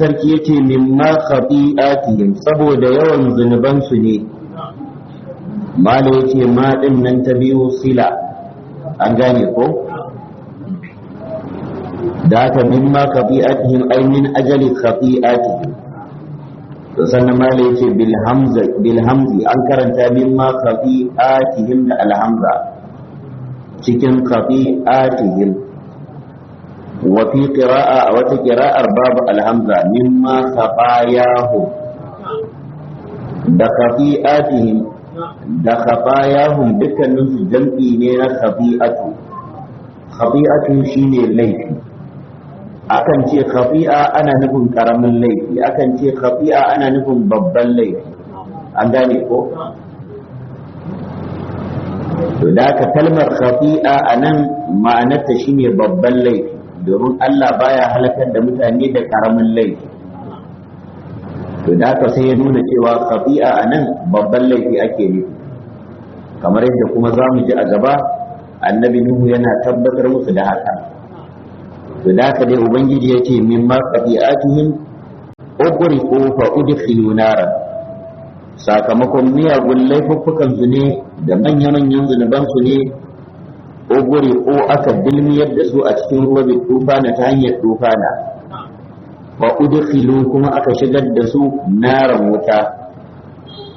sarki yace mimma khati'atihim, saboda yawan zunuban su ne. Mala yace ma din nan ta biyu sila, an gane ko? Da haka mimma khati'atihim ay min ajali khati'atihim. To sannan mala yace bil hamza, bil hamzi an karanta mimma khati'atihim da al hamza cikin khati'atihim. Wa fi qira'a, a wata qira'ar babu al hamza, mimma khatayahum. Da khati'atihim da khatayahum dukkanin su jam'i ne na khati'atu. Khati'atu shine laifi. Akan ce khati'a ana nufin karamin laifi, akan ce khati'a ana nufin babban laifi, an gane ko? To da ka kalmar khati'a anan ma'anarta shine babban laifi, domin Allah baya halakar da mutane da karamin laifi. To da haka sai ya nuna cewa khati'a anan babban laifi ake nufi, kamar yadda kuma za mu ji a gaba Annabi Nuhu yana tabbatar musu da haka. To da haka dai Ubangiji ya ce mimma khati'atihim ughriqu fa udkhilu naran, sakamakon miyagun laifuffukan su ne da manya-manyan zunuban su ne ughriqu, aka dilmiyar da su a cikin ruwa bi tufana, ta hanyar tufana, fa udkhilu, kuma aka shigar da su naran, wuta.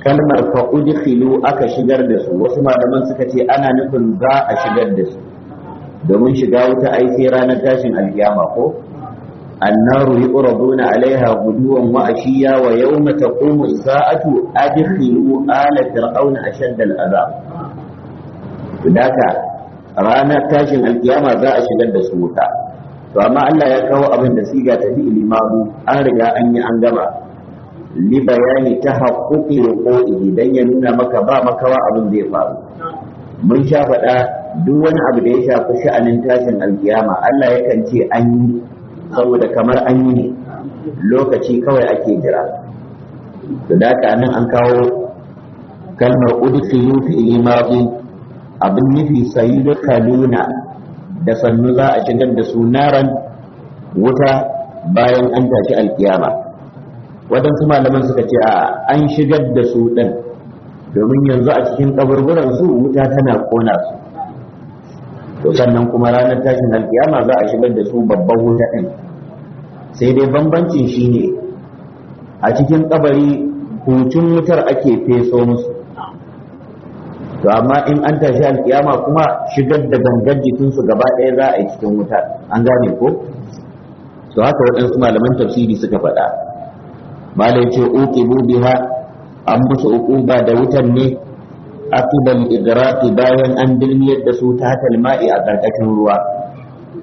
Kalmar fa udkhilu, aka shigar da su, wasu malaman suka ce ana nufin za a shigar da su, domin shiga wuta ai sai ranar tashin alkiyama ko? Annaru yuraduna alaiha guduwan wa ashiya wa yawma taqumu as-sa'atu adkhilu ala fir'auna ashadda al-azab. Daka ranar tashin alkiyama za a shigar da su wuta. To amma Allah ya kawo abin da siga ta fi'ili madu, an riga an yi an gama, li bayani ta haƙuƙi wuqu'ihi, dan ya nuna maka ba makawa abin zai faru. Mun sha faɗa, duk wani abu da ya shafi sha'anin tashin alkiyama Allah yakan ce an yi, saboda kamar an yi ne, lokaci kawai ake jira. To da haka nan an kawo kalmar udkhilu fi'ili madi, abin nufi sayudkhaluna, da sannu za a shigar da su naran, wuta, bayan an tashi alkiyama. Waɗansu malaman suka ce a an shigar da su ɗin, domin yanzu a cikin kaburburan su wuta tana kona su. To sannan kuma ranar tashin alkiyama za a shigar da su babban wuta ɗin. Sai dai bambancin shine a cikin kabari hucin wutar ake feso musu. To amma in an tashi alkiyama kuma shigar da gangar jikinsu gaba ɗaya za a yi cikin wuta, an gane ko? To haka waɗansu malaman tafsiri suka faɗa. Malai ce uqibu biha, an musu uquba da wutan ne, aqibal igraqi, bayan an dilmiyar da su ta ma'i, a ƙarƙashin ruwa,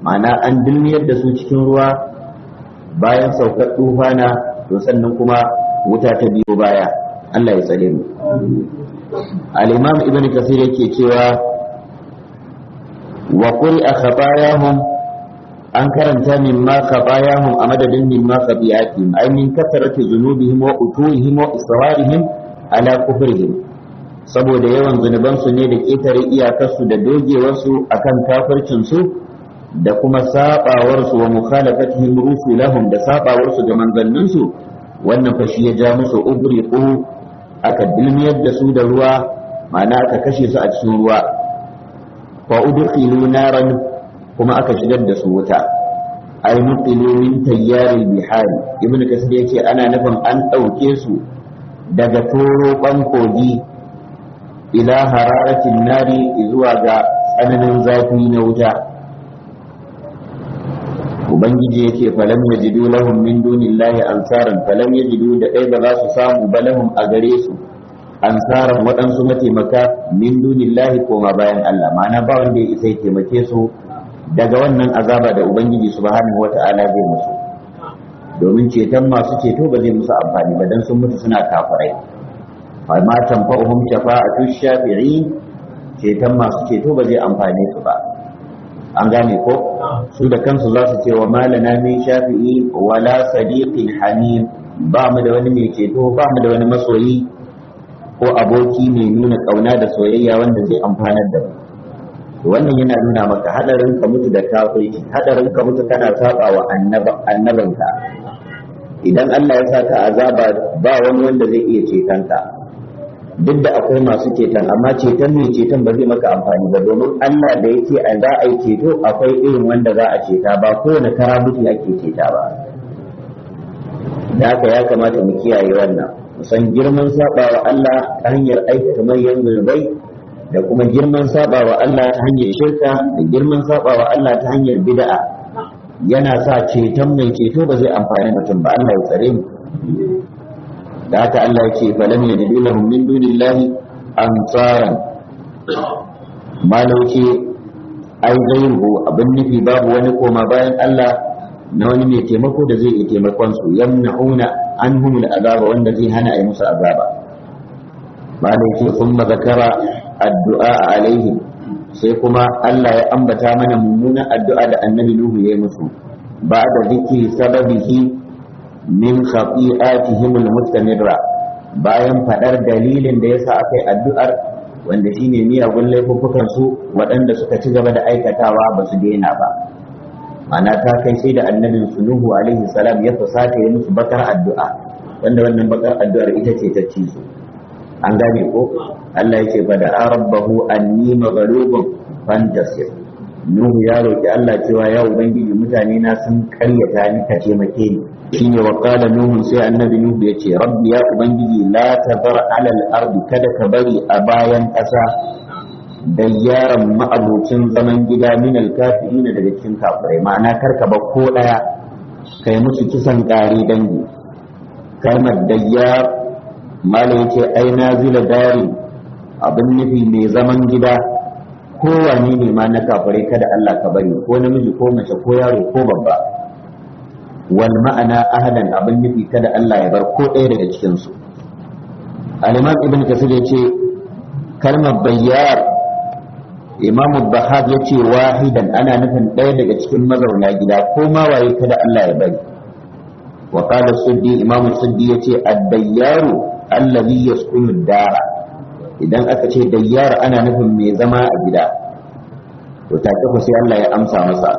ma'ana an dilmiyar da su cikin ruwa bayan saukar tufana. To sannan kuma wuta ta biyo baya, Allah ya tsare mu. Al-imam Ibn Kasir yake cewa wa quri'a khatayahum, an karanta mimma khatayahum a madadin mimma khati'atihim, ay min kasrati dhunubihim wa utuhihim wa israrihim ala kufrihim, saboda yawan zunubansu ne da ƙetare iyakarsu da dogewarsu akan kafircinsu da kuma sabawarsu, wa mukhalafatihim rusulahum, da sabawarsu ga manzanninsu. Wannan fa shi ya ja musu ubriqu, aka dilmiyar da su da ruwa, ma'ana aka kashe su a cikin ruwa, fa udkhilu naran, kuma aka shigar da su wuta, ay nuqilu min tayyaril bihari. Ibnu Kasir yace ana nufin an ɗauke su daga toro kogi ila hararatin nari, zuwa ga tsananin zafi na wuta. Ubangiji yake falam yajidu lahum min dunillahi ansaran, falam yajidu, da ɗai ba za su samu ba, lahum, a gare su, ansaran, waɗansu mataimaka, min dunillahi, koma bayan Allah, ma'ana ba wanda ya isa ya taimake su daga wannan azaba da Ubangiji subhanahu wata'ala zai musu, domin ceton masu ceto ba zai musu amfani ba dan sun mutu suna kafirai. Fa ma tanfa'uhum shafa'atu shafi'in, ceton masu ceto ba zai amfane su ba, an gane ko? Su da kansu za su ce wa malana min shafi'i wala sadiqin hamim, ba mu da wani mai ceto, ba mu da wani masoyi ko aboki mai nuna kauna da soyayya wanda zai amfanar da mu. Wannan yana nuna maka hadarin ka mutu da kafirci, hadarin ka mutu kana saba wa annabanka. Idan Allah ya saka azaba, ba wani wanda zai iya ceton ka. Duk da akwai masu ceton, amma ceton mai ceton ba zai maka amfani ba, domin Allah da yake a za a yi ceto akwai irin wanda za a ceta, ba kowane karabuti ake ceta ba. Da haka ya kamata mu kiyaye wannan, mu san girman sabawa Allah ta hanyar aikata manyan zunubai, da kuma girman sabawa Allah ta hanyar shirka, da girman sabawa Allah ta hanyar bid'a. Yana sa ceton mai ceto ba zai amfani mutum ba. Allah ya tsare mu. Da haka Allah ya ce falam yajidu lahum min dunillahi ansaran. Malau ce ai gairuhu, abin nufi babu wani koma bayan Allah na wani mai taimako da zai iya taimakon su, yamna'una anhum al'azaba, wanda zai hana ai musu azaba. Malau ce thumma zakara addu'a alaihim, sai kuma Allah ya ambata mana mummunan addu'a da annabi Nuhu ya yi musu ba da zikri sababihi min khati'atihim al-mustamirra, bayan fadar dalilin da yasa aka yi addu'ar, wanda shine miyagun laifuffukan su waɗanda suka ci gaba da aikatawa ba su daina ba. Ma'ana ta kai sai da annabin su Nuhu alaihi salam ya fusata ya musu bakar addu'a, wanda wannan bakar addu'ar ita ce ta ci su. An gane ko? Allah yake fa da rabbahu anni maghlubun fantasir. Nuhu ya roki Allah cewa ya ubangiji, mutane na sun karyata ni, ka taimake ni. Shine wa qala Nuhu, sai annabi Nuhu yace rabbi, ya ubangiji, la tazar ala al-ardi, kada ka bari a bayan ƙasa, dayyaran, ma'abucin zaman gida, min al-kafirin, daga cikin kafirai. Ma'ana kar ka bar ko daya, kai musu kisan ƙare dangi. Kalmar dayyar, malam yace ai nazila dari, abin nufi mai zaman gida, kowane ne ma na kafirai kada Allah ka bari, ko namiji ko mace ko yaro ko babba. Wal ma'ana ahadan, abin nufi kada Allah ya bar ko ɗaya daga cikin su. Al-imam Ibn Kasir yace kalmar bayyar, Imam Bahad yace wahidan, ana nufin ɗaya daga cikin mazauna gida, ko ma waye kada Allah ya bari. Wa qala Suddi, Imam Suddi yace ad-dayyaru allazi yaskunu dara, idan aka ce dayyar ana nufin mai zama a gida. To take ku sai Allah ya amsa masa,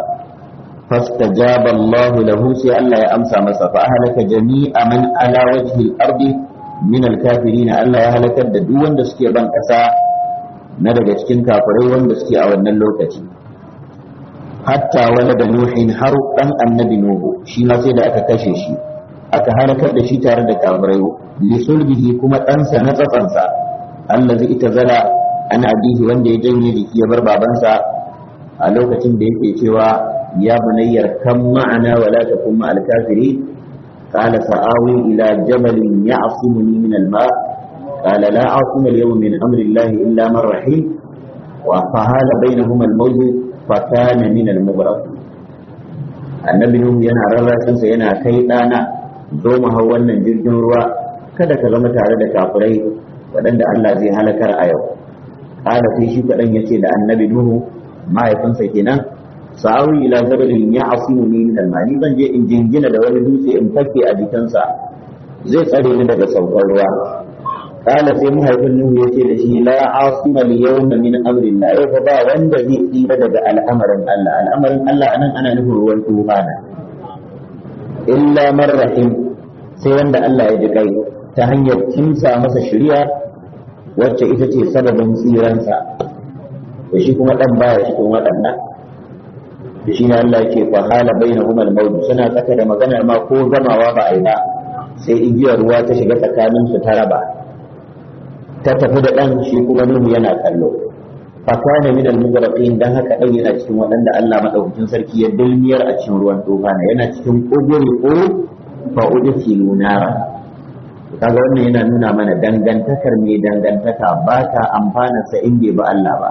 fastajaba Allah lahu, sai Allah ya amsa masa, fa ahlaka jami'a man ala wajhi al-ardi min al-kafirin. Allah ya halakar da duk wanda suke ban kasa na daga cikin kafirai wanda suke a wannan lokaci, hatta wala da Nuhin, har dan annabi Nuhu, shi ma sai da aka kashe shi, aka halakar da shi tare da kafirai, li sulbihi, kuma ɗansa na tsatsansa, allazi itazala an abihi, wanda ya janye jiki ya bar babansa a lokacin da yake cewa ya bunayyar kan ma'ana wala takun ma'al kafiri, qala sa'awi ila jabalin ya'simuni min al-ma, qala la a'simu al-yawma min amri llahi illa man rahim, wa fahala bainahuma al-mawj fa kana min al-mughraqin. Annabi Nuhu yana rarrashin sa, yana kai dana, zo mu hau wannan jirgin ruwa, kada ka zama tare da kafirai waɗanda Allah zai halakar a yau. Ƙala, sai shi kaɗan ya ce da annabi Nuhu, mahaifinsa kenan, sa'awi ila jabalin ya asimu ni min almani, zan je in jingina da wani dutse in fake a jikinsa, zai tsare ni daga saukar ruwa. Ƙala, sai mahaifin Nuhu ya ce da shi la asima li yawma min amrillah, yau fa ba wanda zai tsira daga al'amarin Allah. Al'amarin Allah anan ana nufin ruwan tufana. Illa man rahim, sai wanda Allah ya ji kai ta hanyar kimsa masa shari'a wacce ita ce sababin tsiransa, da shi kuma dan baya cikin waɗannan. Da shi ne Allah yake fa hala bainahum al-mawj, suna tsaka da maganar ma ko gamawa ba a yi ba, sai igiyar ruwa ta shiga tsakanin su ta raba, ta tafi da dan shi, kuma Nuhu yana kallo. Fa kana min al-mughraqin, dan haka dan yana cikin waɗanda Allah madaukakin sarki ya dulmiyar a cikin ruwan tufana, yana cikin uguri ko fa udkhilu nara. Kaga wannan yana nuna mana dangantakar mai dangantaka ba ta amfana sa in bai ba Allah ba.